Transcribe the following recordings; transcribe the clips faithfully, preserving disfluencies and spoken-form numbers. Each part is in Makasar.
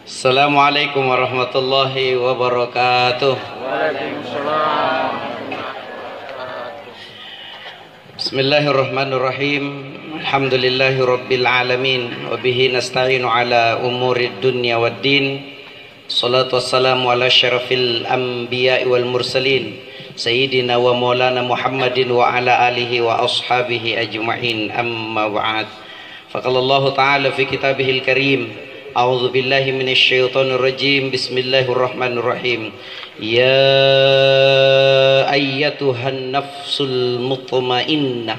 Assalamualaikum warahmatullahi wabarakatuh. Bismillahirrahmanirrahim. Alhamdulillahi rabbil alamin. Wa bihi nasta'inu ala umurid dunya waddin. Salatu wassalamu ala asyrafil anbiya'i wal mursalin. Sayyidina wa maulana Muhammadin wa ala alihi wa ashabihi ajma'in. Amma ba'd. Faqala Allahu ta'ala fi kitabihil karim, a'udzu billahi minasy syaithanir rajim. Bismillahirrahmanirrahim. Ya ayyatuhan nafsul mutmainnah,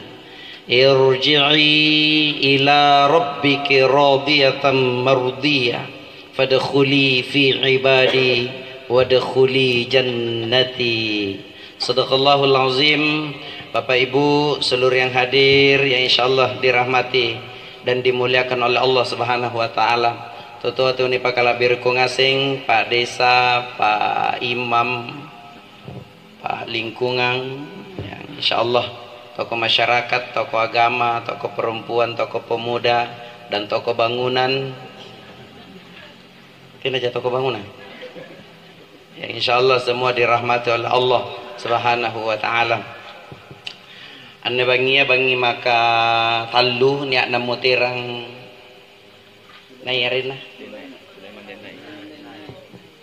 irji'i ila rabbiki radiyatan mardiyah, fadkhuli fi ibadi, wadkhuli jannati. Sadaqallahul azim. Bapak Ibu seluruh yang hadir, yang insyaallah dirahmati dan dimuliakan oleh Allah Subhanahu wa Ta'ala. Tutoa tu nipakala'birikku ngaseng, Pak Desa, Pak Imam, Pak Lingkungan, yang insyaallah tokoh masyarakat, tokoh agama, tokoh perempuan, tokoh pemuda, dan tokoh bangunan. Tena ja tokoh bangunan. Ya, insyaallah semua dirahmati oleh Allah Subhanahu wa Ta'ala. Anne bangngia bangngi maka tallu, nia'na moterang nai arenna?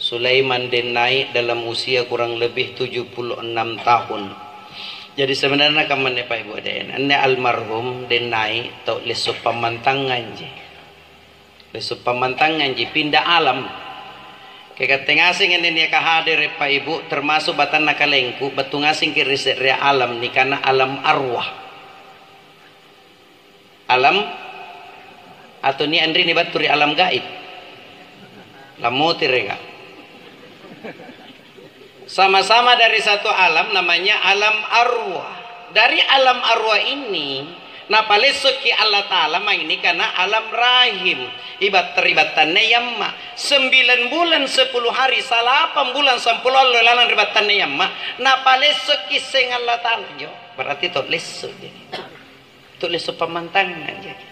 Sulaiman Dennai dalam usia kurang lebih tujuh puluh enam tahun. Jadi sebenarnya kammanne Pak Ibu Aden, anne almarhum Dennai tau lesso pammantanganji. Lesso pammantanganji, pinda alam. Kekatte ngaseng anne niaka hadere, Pak Ibu, termasuk batanna kalengku, battu ngasengki ri se'rea alam, nikana alam arwah. Alam, atau nia anrinni battu ri alam gaib? Lammotereka. Sama-sama dari satu alam, namanya alam arwah. Dari alam arwah ini, napalessokki Allata'ala mange nikana alam rahim. Ibatta ri battanna yamma. Sembilan bulan, sepuluh hari, salapang bulan, sampulo allo lalang ri battanna yamma, napalessokki seng Allata'ala njo. Berarti to lesso jadi. Tu lesso pammantangang jaki.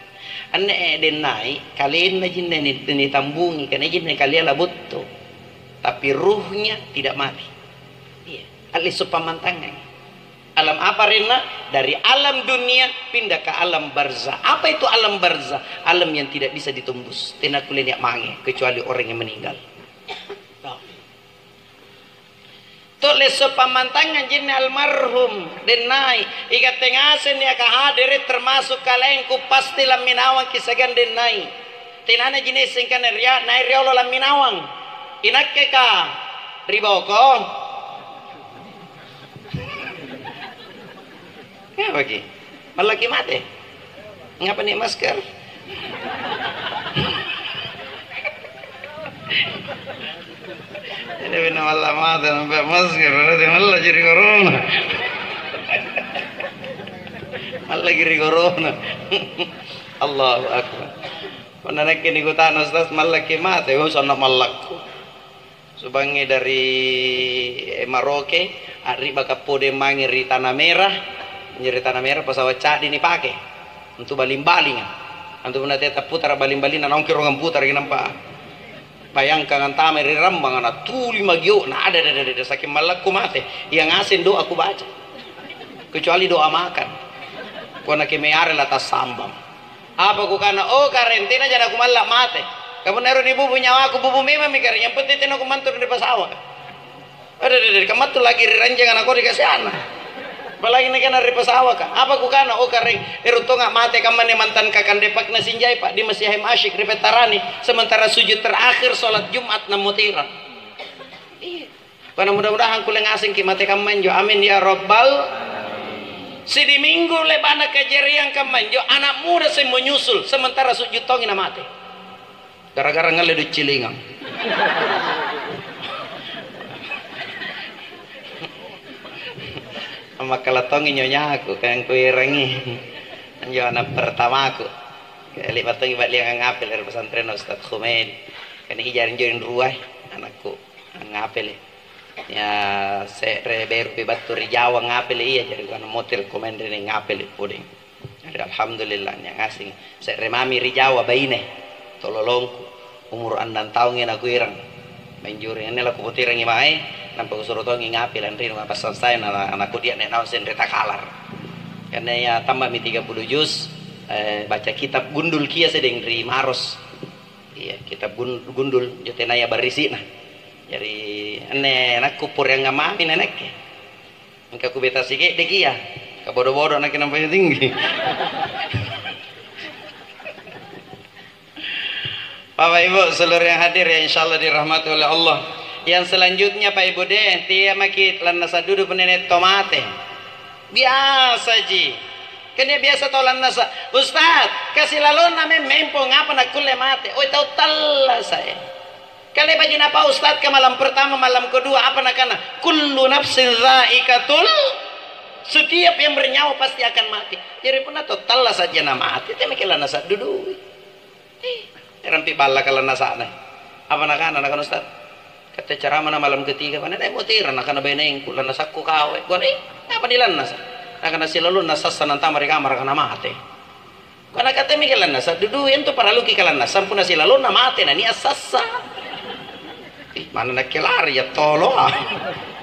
Anne, eh, Dennai, kalenna jinne ni-, nitambungi, karena jinne kalia labutto. Tapi ruhnya tidak mati. Iya, alesso pammantangang. Alam apa arenna? Dari alam dunia pindah ke alam barzah. Apa itu alam barzah? Alam yang tidak bisa ditembus. Tena kulle nia mange kecuali orang yang meninggal. To lesso pammantangang jinne almarhum Dennai. Ikatte ngaseng niaka hadere termasuk kalengku, pasti lamminawangki siagang Dennai. Tenana jinesseng kana ria-, nai riolo lamminawang. Inakkeka ri boko. Ngapaki? Mallaki mate? Ngapa nia masker? Jadi benar malla mate nampa masker, berarti mallaki ri corona. Mallaki ri corona. Allahu Akbar. Punna nakke nikutana, Ustaz, mallaki mate? Oh, sanna mallakku. Subangngi dari, eh, Maroke, a'ri'baka pole mange ri Tanah Merah. Injo ri Tanah Merah pesawat caddi nipake untu' baling-balinga. Antu punna tena tapputara baling-balinna, naungki ruangang putaraki nampa. Bayangkang antamai ri Rambang, na tuli magio'na, ada, ada, ada, ada, saking mallakku mate. Iya ngaseng doa kubaca. Kecuali doa makan. Kuanake meare la tassambang. Apa kukana, "Oh, Karaeng, tenaja nakumalla' mate. Ka punna ero' nibubu nyawaku, bubu memammi, Karaeng, yang penting tena kumantu ri pasawaka." Ada, ada, ada, kamattu lagi ri ranjanga nakodi kasianna. Apalagi nikana ri pasawaka. Apa kukana, "Oh, Karaeng, ero' tonga' mate kamma anne mantan kakang depakna Sinjai, Pak Dimas Yahem Asyik ri Pettarani, sementara sujud terakhir salat Jumat nammoterang." Iya. Karena mudah-mudahan kulle ngasengki mate kamma injo. Amin ya rabbal. Sidi minggu le'ba'na kajariang kamma injo, anak muda semmo nyusul, sementara sujud tongi namate. Gara-gara ngalle duit cilingang. Ammakkala tongi nyonyaku, kayang kuerangi. Anjo anak pertamaku. Le'ba' tongi ba'liang angngapele' ri pesantrenna Ustadz Khumaidi. Kan ija anjo rua anakku angngapele'. Ya, se're berupi battu ri Jawa ngapele' iya, jari kuana motor ko maeng ri ngapele' puding. Jari alhamdulillah, nia' ngaseng se're mami ri Jawa baine, tololongku. Umuru annang taungi nakuerang. Manjuri anne lakupoterangi mae, nampa kusuro tongi ngapi lanrinu, apa sassai na, na, nakudia nek naung senre takalar. Karena ya tambah mi tiga puluh juz, eh, baca kitab Gundul kia sedeng ri Maros. Iya, kitab Gun-, Gundul, jo tenaya barisi'na. Jari anne nakku poreangang mami na nakke. Engka kubeta sike'deki iya, kabodo-bodo nakke nampa tinggi. Bapak Ibu, seluruh yang hadir ya, insya Allah dirahmati oleh Allah. Yang selanjutnya, Pak Ibu deh, tia maki lannasa dudu punna nia' tau mate. Biasa ji. Kan nia' biasa tau lannasa, "Ustaz, kasi lalonna mem-, mempo ngapa nakkulle mate?" Oi, tau tallasa e. Kalebaji napa ustadka malam pertama, malam kedua, apa nakana? "Kullu nafsin zaikatul," setiap yang bernyawa pasti akan mati. Jari punna tau tallasa ja namate, temeke lannasa dudui. Eh, rampi ballaka lannasa'na. Apa nakana, nakana ustad? Katte caramana malam ketiga, "Pane naik motira," nakana bainengku, "lannasakku kau." Eh, gua, "Eh, apa nilannasa?" Nakana, "Silalonna sassa nantama ri kamaraka namate." Kana katemi kalannasa, dudui antu paralluki kalannasa, punna silalonna mate na nia' sassa. Ih, manna nakke lari ya toloa.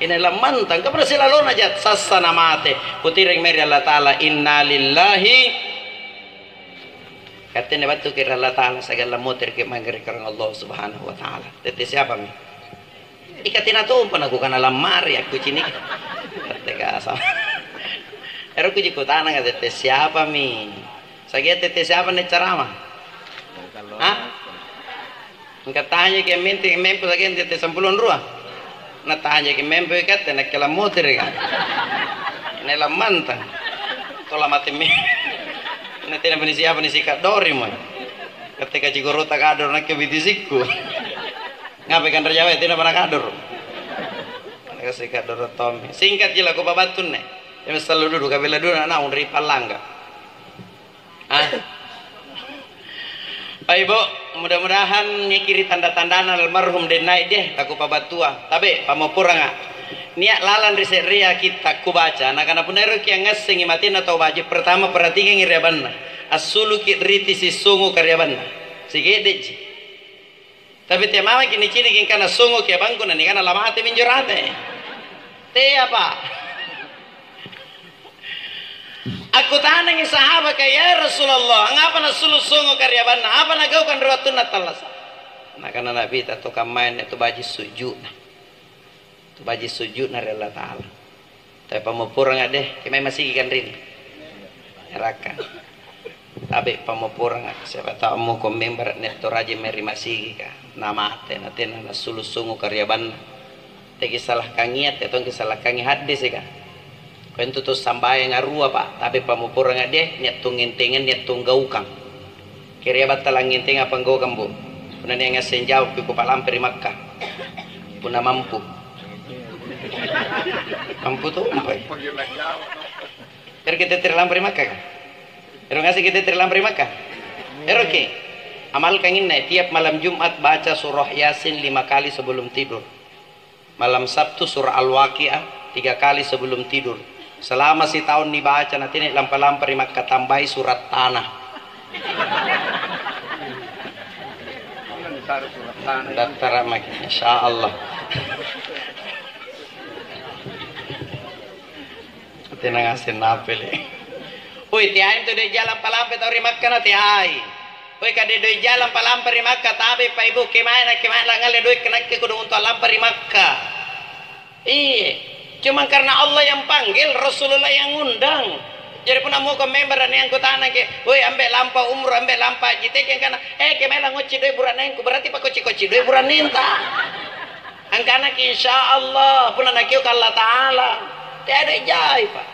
Ina lammantang, ka punna silalonna ja sassa na mate. Kutireng mae ri Allata'ala, innalillahi. Kattene battuki ri Allata'ala, sagallang motereki mange ri karaeng Allah Subhanahu wa Ta'ala. Tette siapami? Ika tena tompa nakukana lammari akkucini'. Tette kasa. Ero kuji kutananga tette siapami? Sagia tette siapa nih ceramah? Hah? Engka tanyaki ammenting mempo sagia tette sampulong rua. Natanyaki mempo ikatte nakke lammotere ka. Ine lammantang. Tola mate me. Ine tena bani siapa nih sikaddori mo. Katte kacigorota kadoro nakke bitisikku. Ngapai kanre jawa tena pada kadoro? Kasi kadoro tommi. Singkat ji lako pabattunne. Jami sallu dulu, kabela dulu naung ri pallangga. Ah. Baik, Bu, mudah-mudahan nikiri tanda-tandana almarhum Dennai deh, taku pabattua. Tabe, pammopporanga. Nia' lalang ri se'rea kitta' kubaca, nakana punna eroki angngassengi matenna tau baji', pertama perhatikangi riabanna. Assuluki riti sissongo kariabanna. Sige'de'ji. Tapi tea mamaki niciniki angkana songoki abangku, nanikana lamate minjo rate. Teapa. Akkutanangi sahabaka, "Ya Rasulullah, angngapa nassulu' songo kariabanna? Apa nagaukang ri wattunna attallasa?" Nakana Nabita, "To kammai anne tu baji' suju'na." Tu baji' suju'na ri Allata'ala. Tapi pammopporanga deh, kemae masigi kanrini. Erakka. Tabe' pammopporanga, siapa tau ammukong membara' nia' tau rajing mae ri masigika. Namate, natena nassulu' songo kariabanna. Teki salahkangia, te tongki salahkangi haddeseka. Kau intu tau sambayanga rua, Pak, tabe' pammopporanga deh, nia' tau ngentengang, nia' tau gaukang. Kerea battala angngenteng apa anggaukang, Bu? Punna nia' ngasseng jawabki, kupalampa ri Makkah. Punna mampu. Mampu tompai. Ero' kita tette ri lampa ri Makkah, ka? Ero' ngaseng kita tette ri lampa ri Makkah? Eroki? Amalkan inne, tiap malam Jumat baca surah Yasin lima kali sebelum tidur. Malam Sabtu surah Al-Waqiah tiga kali sebelum tidur. Selama sitaung nibaca, natena lampa-lampa ri Makkah, tambai surat tanah. Dattara maki, insya Allah. Tena ngaseng napele. Oi, teai antu doe' jalang palampa tau ri Makkah na teai. Oi, kade doe' jalang palampa ri Makkah, tabe' pa ibu, kemae nakke mae langngalle doe' nakke kodong untu' a'lampa ri Makkah. Iye, cuma karena Allah yang panggil, Rasulullah yang ngundang. Jari punna muko member nia' angkutanangki, "Woi, ambe' lampa umroh, ambe' lampa haji," teki angkana, "Eh, kemae langngocci doe' bura'nengku," berarti pakocci-kocci doe' bura'nenta. Angkanaki, "Insya Allah, punna nakioka Allata'ala." Teai doe' jai, Pak.